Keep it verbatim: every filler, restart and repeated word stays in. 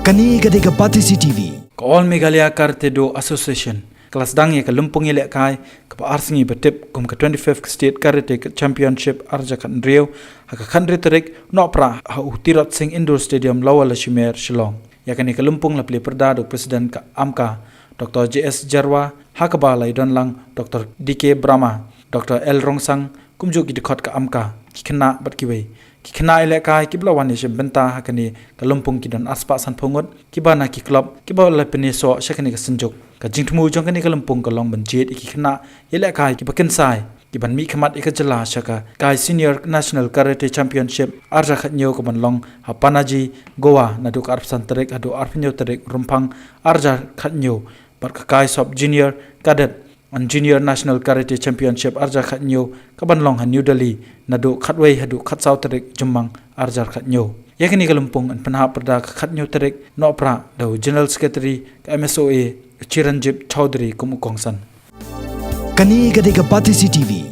Kane ka dei ka Batesi T V. Ka All Meghalaya Karate Do Association ka la sdang ïa ka lympung ïalehkai kaba ar sngi ba tip kum ka twenty-fifth State Karate Championship arhajar khathynriew ha ka khathynriew tarik Nohprah ha u Tirot Singh Indoor Stadium, Lower Lashimer, Shillong. Ïa kane ka lympung la plie pyrda da u President ka AMCA, Doctor J S Jyrwa, ha kaba la ïadon lang Doctor D K Brahma, Doctor L Rongsang, kumjuh ki dkhot ka AMCA, ki khynnah bad kiwei. Ki khynnah ïalehkai kiba la wan ïashim bynta ha kane ka lympung ki don arspah sanphew ngut, kiba na ki club, kiba la pynïasoh sha kane ka synjuk. Ka jingthmu jong kane ka lympung ka long ban jied ïa ki khynnah ïalehkai kiba kynsai, kiban mihkhmat ïa ka jylla sha ka kai Senior National Karate Championship arhajar khathynñiew kaban long ha Panaji, Goa, naduh ka arphew san tarik haduh arphew hynñiew tarik Rymphang arhajar khathynñiew, bad ka kai Sub Junior Cadet and Junior National Karate Championship arhajar khathynñiew kaban long ha New Delhi naduh khatwei haduh khatsaw tarik Jymmang arhajar khathynñiew. Ïa kane ka lympung yn pynhap pyrda ka khathynñiew tarik Nohprah da u General Secretary ka M S O A, Chiranjib Chowdhury, kum u kongsan. Kane ka dei ka Batesi T V.